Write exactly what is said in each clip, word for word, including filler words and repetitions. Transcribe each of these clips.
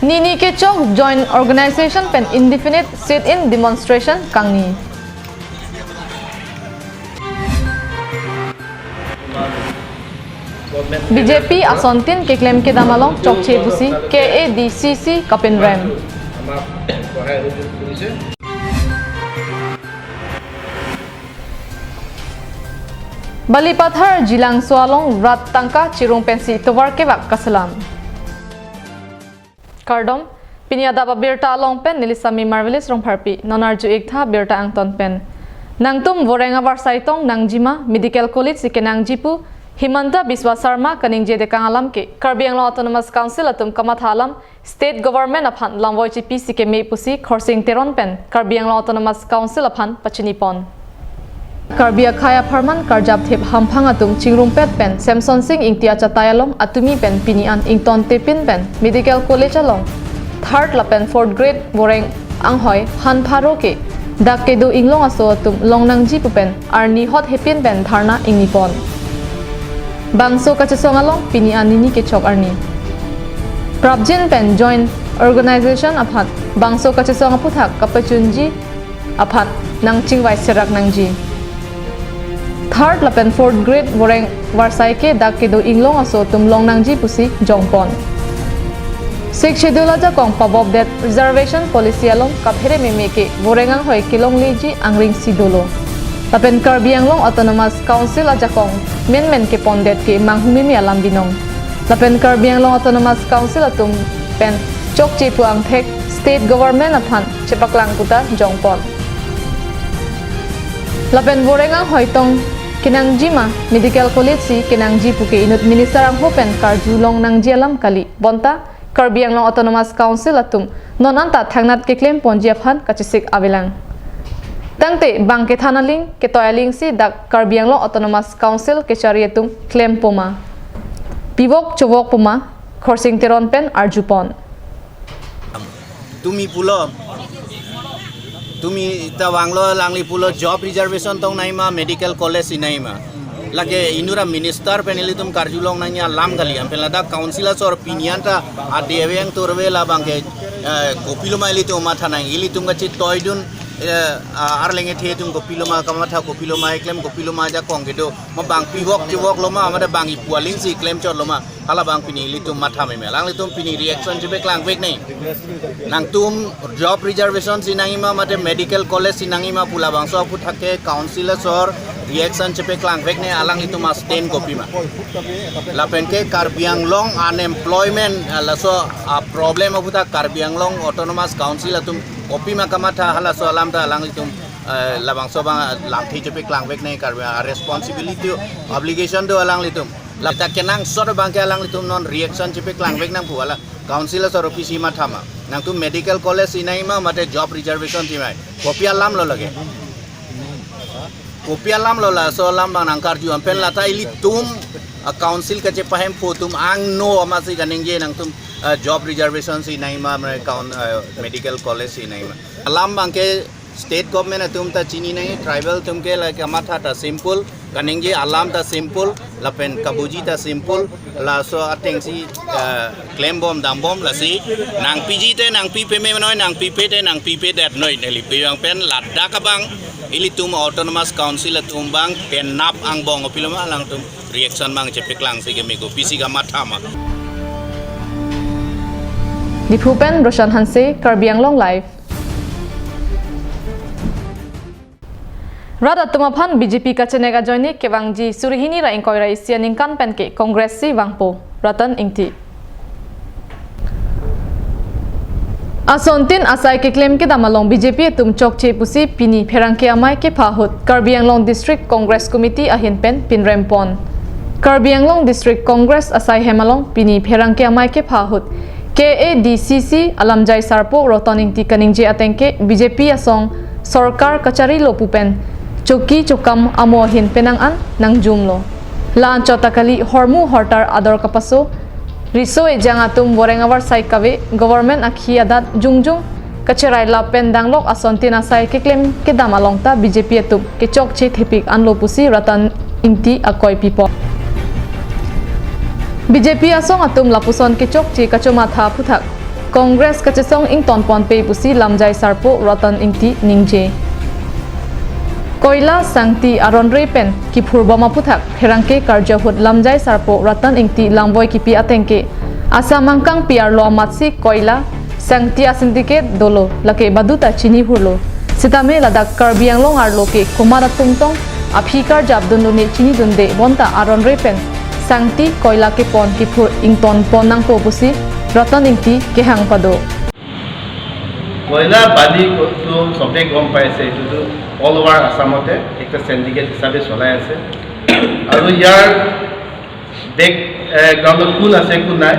Nini kechok joint organization pen indefinite sit-in demonstration kangni. B J P asontin keklem kedam along chokche pusi K A D C C kapinrem. Balipathar Jilangso along rat tangka chirung pensi tovar kevak kaselam. Kardom, pini adap abirta along pen neli Sami Marvelous Rongpharpi, non arju-ik tha birta angton pen. Nangtum voreng avarsai tong nangjima, Medical College si kenangji pu Himanta Biswa Sarma kaningje dekang alam ke Karbi Anglong Autonomous Council atum kamatha alam State Government aphan lamvoi chipisi keme pusi Khorsing Teron pen Karbi Anglong Autonomous Council aphan pachinipon. Karbi akhei apharman karjap thip hamphang atum chingrumpet pen Semson Sing Ingti achatai along atumi pen pini an ington tepin pen Medical College along third lapen fourth grade voreng anghoi phan pharo ke dak kedo inglong aso atum long nangji pu pen arni hot hepin pen dharna ingnipon. Bangso kachesong along pini an nini kechok arni. Prapjin pen joint organization aphan bangso kachesong aphuthak kapachunji aphan nangchingvai serak nangji. Third lapen fourth grade voreng varsai ke dak kedo inglong aso atum long nangji pusi jongpon. Sixth Schedule ajakong pabopdet reservation policy along kaphere meme ke voreng anghoi kelongleji angring si dolo. Lapen Karbi Anglong Autonomous Council ajakong menmen kepondet ke manghu meme alam binong. Lapen Karbi Anglong Autonomous Council atum pen chokche pu angthek State Government aphan chepaklang puta jongpon. Lapen voreng anghoi tong kenangjima, Medical College si kenangji puke inut Minister angho pen karjulong nangji alam kali. Bonta Karbi Anglong Autonomous Council atum non anta thangnat keklem ponji aphan kachesik avelang. Tangte bang kethan aling, ketoi aling si dak Karbi Anglong Autonomous Council kechari atum klem poma, pivok chovok poma, Khorsing Teron pen arjupon. Tumi pulo, tumi ta vanglo, alangli pulo job reservation tong nangji ma, Medical College si nangji ma. Lake inut aminister pen ilitum karjulong nangji alam kali, anpen ladak council asor pini anta adi aveng turve labang ke, eh, kopiloma ilitum matha nangji, ilitum kachetoidun, eh, ah, arleng ethe atum kopiloma kamatha, kopiloma eklem, kopiloma ajakong kedo, ma bang pivok chovok loma, mate bang ipu aling si klem chot loma. Halabang pini ilitum matha meme. Alanglitum pini reaction chepaklangvek nangji. Nangtum job reservation si nangji ma, mate Medical College si nangji ma pu labangso aphuthak ke council asor reaction chepaklangvek nangji, alanglitum a stand kopima. Lapen ke Karbi Anglong unemployment, ah, laso, ah, problem aphuthak Karbi Anglong Autonomous Council atum kopima kamatha, halaso alam ta alanglitum, eh, labangso abang lamthe chepaklangvek nangji, Karbi, ah, responsibility, obligation do alanglitum. Lata kenangsot abang ke alanglitum non reaction chepaklangvek nangpo, hala council asor pisi matha ma. Nangtum Medical College si nangji ma, mate job reservation si nangji ma. Kopi alam lo lake. Kopi alam lo, laso alam abang nangkarju, anpen lata ilitum, ah, council kachepahemphu atum angno amatsi kaningje, nangtum, ah, job reservation si nangji ma, mane kaun, ah, Medical College si nangji ma. Alam abang ke State Government atum ta chini nangji, tribal atum ke lake kamatha ta simple, kaningje alam ta simple, lapen kabuji ta simple, laso atengsi, eh, klembom dambom lasi, nangpiji te nangpipe me noi, nangpipe te nangpipedet noi, neli pejang pen ladak abang, ilitum Autonomous Council atum abang, penap angbong kopiloma alangtum reaction abang chepaklangsi keme kopisi kamatha ma. Diphu pen Roshan Hanse, Karbi Anglong Live. Rat atum aphan B J P kachenek ajoine kevangji suri hini ra ingkoi ra isi aningkan pen ke Congress si vangpo, Ratan Ingti. Asontin asai keklem kedam along B J P atum chokche pusi pini pherangke amei kepha ahut Karbi Anglong District Congress Committee ahin pen pinrempon. Karbi Anglong District Congress asai hem along pini pherangke amei kepha ahut K A D C C alamjai sarpo Ratan Ingti kaningje ateng ke B J P asong sorkar kacharilo pu pen choki chokam amo ahin penang an nangjumlo. La anchot ta kali hormu hortar ador kapaso, riso ejang atum voreng avarsai kave, government akhi adat jongjong kacherai lapen danglok asontin asai keklem kedam along ta B J P atum kechokche thepik anlo pusi Ratan Ingti akoi pipo. B J P asong atum lapuson kechokche kachomatha aphuthak Congress kachesong ingtonponpe pusi lamjai sarpo Ratan Ingti ningje. Koila sangti aron-re pen kiphurbom aputhak pherangke karjo ahut lamjai sarpo Ratan Ingti langvoi kipi atengke Assam angkangpi arlo amatsi koila sangti asyndicate dolo, lake baduta chinihurlo. Sitame ladak Karbi Anglong arlo ke komat atum tong aphi karjapdunlone chinidunde bonta aron-re pen sangti koila kepon kiphur ingtonpon nangpo pusi Ratan Ingti kehang pado. কয়লা বালি তো সবে গম পাইছে, এইটোতো all over আছামতে একটা চেণ্ডিকেট হিচাপে চলাই আছে। আৰু ইয়াৰ বেক গ্ৰাউণ্ডত কোন আছে কোন নাই,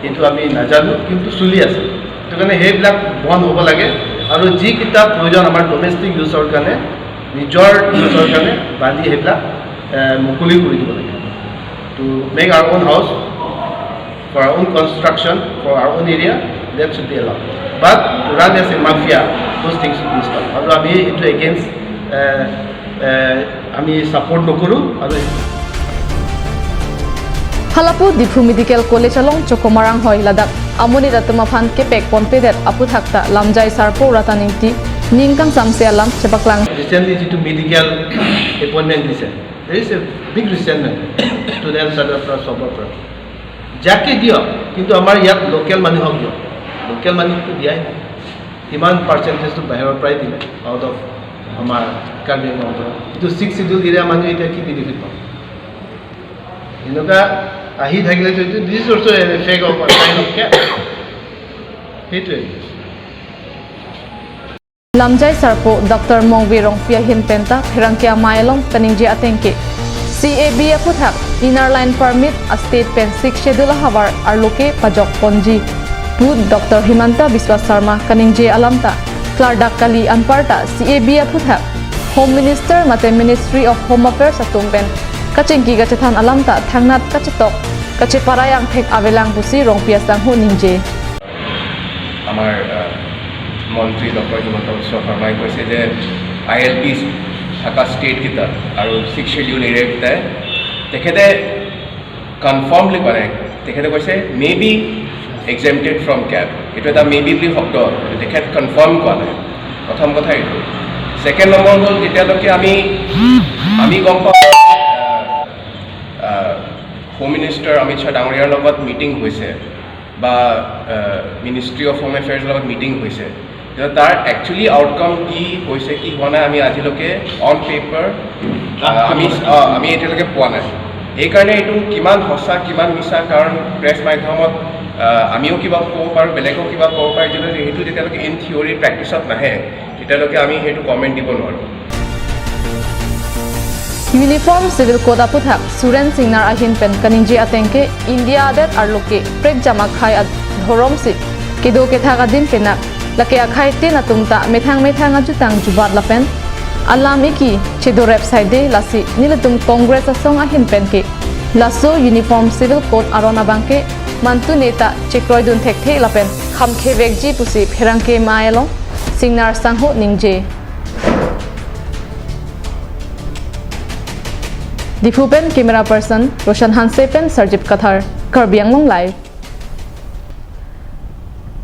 এইটো আমি নাজানো, কিন্তু চলি আছে। সেইটো কাৰণে সেইবিলাক বন্ধ হ'ব লাগে। আৰু যিকেইটা প্ৰয়োজন আমাৰ ডমেষ্টিক ইউজৰ কাৰণে, নিজৰ ইউজৰ কাৰণে বালি সেইবিলাক মুকলি কৰি দিব লাগে। To make our own house, for our own construction, for our own area, that should be allowed. But to run as a mafia, those things should be stopped. আৰু আমি এইটো এগেইনষ্ট আমি ছাপোৰ্ট নকৰোঁ। আৰু Halapu Diphu Medical College along chokomarang hoi ladak amonit atum aphan kepekponpedet aputhak ta lamjai sarpo Ratan Ingti ning kangsamse alam chepaklang. Recently যিটো medical appointment দিছে, there is a big resentment students আৰু প্লাছ সবৰ পৰা। যাকে দিয়ক, কিন্তু আমাৰ ইয়াত লোকেল মানুহক দিয়ক। লোকেল মানুহকতো দিয়াই নাই। কিমান পাৰ্চেণ্টেজটো বাহিৰৰ পৰাই দিলে, আউট অফ আমাৰ কাৰ্বি আংলঙৰ পৰা। এইটো ছিক্স শ্বিডিউল এৰিয়া মানুহ এতিয়া কি বেনিফিট পাব? এনেকুৱা আহি থাকিলেতো এইটো দিছ বছৰ effect of time of cape. সেইটোৱে। Lamjai sarpo Doctor Mongve Rongpi ahin penta pherangke amei along kaningje atengke C A B aputhak Inner Line Permit a state pen Sixth Schedule ahavar arlo ke pajokponji pu Doctor Himanta Biswa Sarma kaningje alam ta klardak kali, anparta C A B aputhak Home Minister mate Ministry of Home Affairs atum pen kachingki kachethan alam ta thangnat kachetok kacheparai angthek avelang pusi Rongpi asangho ningje. আমাৰ আহ, মন্ত্ৰী ডক্টৰ হিমন্ত বিশ্ব শৰ্মাই কৈছে যে I L P থকা ষ্টেটকেইটা আৰু six schedule এৰিয়াকেইটাই তেখেতে কনফাৰ্মলি কোৱা নাই। তেখেতে কৈছে may be exempted from cape. এইটো এটা মে বি বুলি শব্দ, এইটো তেখেত কনফাৰ্ম কোৱা নাই। প্ৰথম কথা এইটো। ছেকেণ্ড নম্বৰ হ'ল, যেতিয়ালৈকে আমি আমি গম পাওঁ হোম মিনিষ্টাৰ অমিত শ্বাহ ডাঙৰীয়াৰ লগত মিটিং হৈছে বা মিনিষ্ট্ৰী অফ হোম এফেয়াৰ্ছৰ লগত মিটিং হৈছে, কিন্তু তাৰ একচুৱেলি আউটকাম কি হৈছে কি হোৱা নাই আমি আজিলৈকে অন পেপাৰ আমি আহ, আমি এতিয়ালৈকে পোৱা নাই। সেইকাৰণে এইটো কিমান সঁচা কিমান মিছা, কাৰণ প্ৰেছ মাধ্যমত আহ, আমিও কিবা ক'ব পাৰোঁ, বেলেগেও কিবা ক'ব পাৰে, কিন্তু সেইটো যেতিয়ালৈকে ইন থিয়ৰী প্ৰেক্টিছত নাহে তেতিয়ালৈকে আমি সেইটো কমেণ্ট দিব নোৱাৰোঁ। Uniform Civil Code aputhak Surendra Singnar ahin pen kaningje atengke India adet arlo ke prekjam akhei adhorom si kedo kethak adim penak lake akhei tin atum ta methang methang ajutang jubat lapen alam iki chedorep saide, lasi nelitum Congress asong ahin penke laso Uniform Civil Code aron abangke mantune ta chekroidun thekthe lapen khamkhevekji pusi pherangke amei along Singnar sangho ningje. Diphu pen camera person Roshan Hanse pen Sarjip Kathar, Karbi Anglong Live.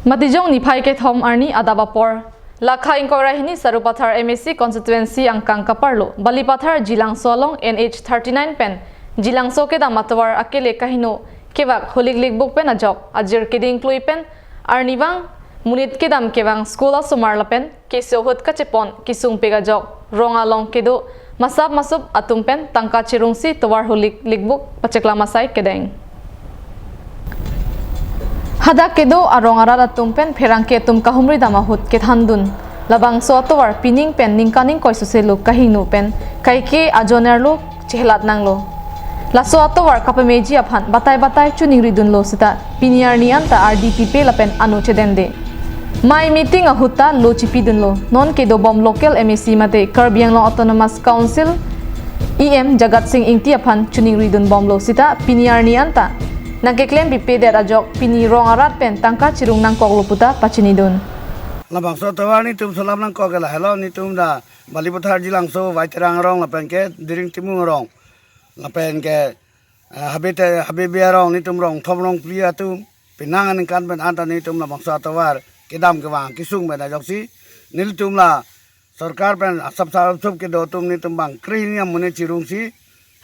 Matijong niphai kethom arni adap apor, lakha ingkoi ra hini Sarupathar M A C constituency angkang kaparlo Balipathar Jilangso along N H thirty nine pen Jilangso kedam atovar akele kahingno kevak Holik Likbuk pen ajok ajir keding klui pen arnivang monit kedam kevang school asomar lapen keso ahut kachepon kesung pik ajok rong along kedo masap masup atum pen tangka chirungsi tovar Holik Likbuk pacheklam asai kedeng. Hadak kedo arong arat atum pen pherangke atum kahumri dam ahut kethandun labangso atovar pining pen ningkan ingkoi soselo kahingno pen kaike ajonerlo chehelat nanglo. Laso atovar kapameji aphan batai batai choningridunlo seta pini arni anta ardi pipe lapen ano chedende. Mei meeting ahut ta lo chipidunlo. Non kedobom local M A C mate Karbi Anglong Autonomous Council E M Jagat Sing Engti aphan choningridun bomlo seta pini arni anta nangkeklem pipedet ajok pini rong arat pen tangka chirung nangkoklo puta pachinidun. Labangso atovar netum selam nangkok ke lahelo, netum dak Balipathar Jilangso Waiterang arong lapen ke Diring Timung arong lapen ke eh, Habite Habibi arong, netum rong thom rong phli atum Penang aningkan pen anta netum labangso atovar kedam kevang kesung pen ajoksi nelitum la sorkar pen asap sarap sup kedo atum netum bang kre hini amonit chirungsi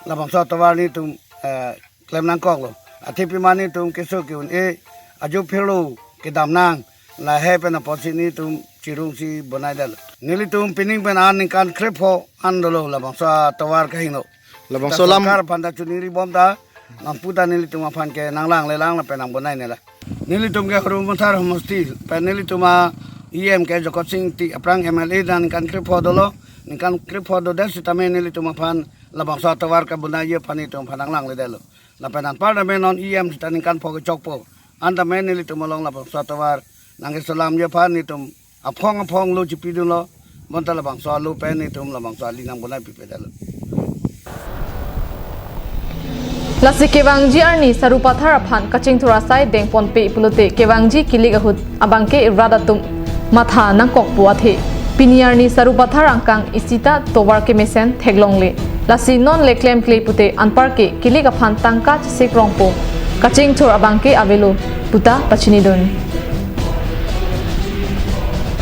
labangso atovar netum, eh, klem nangkoklo. Athe pima netum keso ke-un-e ajo phirlo kedam nang lahai pen apotsi netum chirungsi bonaidetlo. Nelitum pining pen aningkan krepho an dolo labangso atovar kahingno. Labangso ta lam sorkar aphan ta chuningri bom ta, nangpu ta nelitum aphan ke nanglang lelang lapen nangbonai nela. Nelitum ke Haru Mathar homosti pen nelitum a E M ke Jokot Sing Ingti aphrang M L A ta ningkan krepho dolo, ningkan krepho dodet sitame nelitum aphan labangso atovar kabonai aphan netum aphan nanglangledetlo. Lapen anpar tame non E M sita ningkan pho kechokpo. Anta me nelitum along labangso atovar nangkeselamji aphan netum aphong aphong lo chipidunlo, bonta labangso alo pen netum labangso ali nangbonai pipedetlo. Lasi kevangji arni Sarupathar aphan kachingthur asai dengponpe pulote kevangji kilik ahut abangke irat atum matha nangkokpo athe. Pini arni Sarupathar angkang isita tovar kemesen theklongle. Lasi non le klemkle pute anparke kilik aphan tangka chesik rongpo kachingthur abangke avelo puta pachinidun.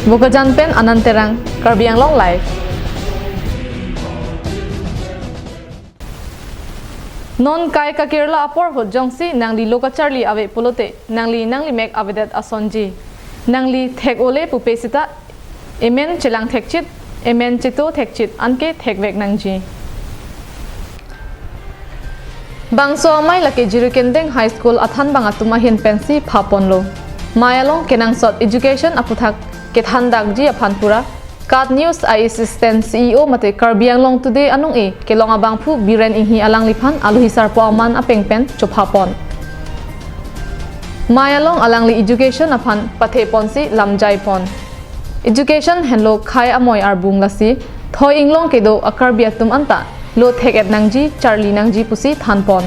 Bokajan pen Anand Terang, Karbi Anglong Live. Non kai kakirla apor ahut jongsi nangli lo kacharli ave pulote nangli nanglimek avedet asonji. Nangli thek ole pupe sita emen chelang thekchit, emen cheto thekchit anke thekvek nangji. Bangso amei lake Jirikindeng High School athanbang atum ahin pensi phaponlo. Mei along kenangsot education aputhak kethandakji aphan pura KAT News a-assistant C E O mate Karbi Anglong Today anong-e kelong abangphu Biren Inghi alangliphan alohi sarpo aman apeng pen chophapon. Mei along alangli education aphan patheponsi lamjaipon. Education henlo khei amoi arbung lasi thoi inglong kedo a-Karbi atum anta lo thek-et nangji, charli nangji pusi thanpon.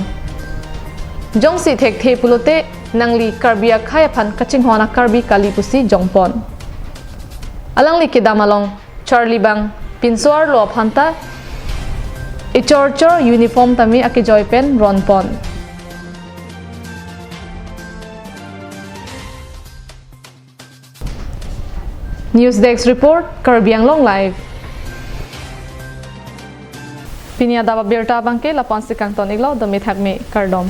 Jongsi thekthe pulote nangli Karbi akhei aphan kachinghon a-Karbi kali pusi jongpon. Alangli kedam along charli bang pinso-arlo aphanta ichorchor uniform tame akejoi pen ronpon. News Desk Report, Karbi Anglong Live. Pini adap abirta abangke lapu-ansi kangton-iklo, dome thakme, kardom.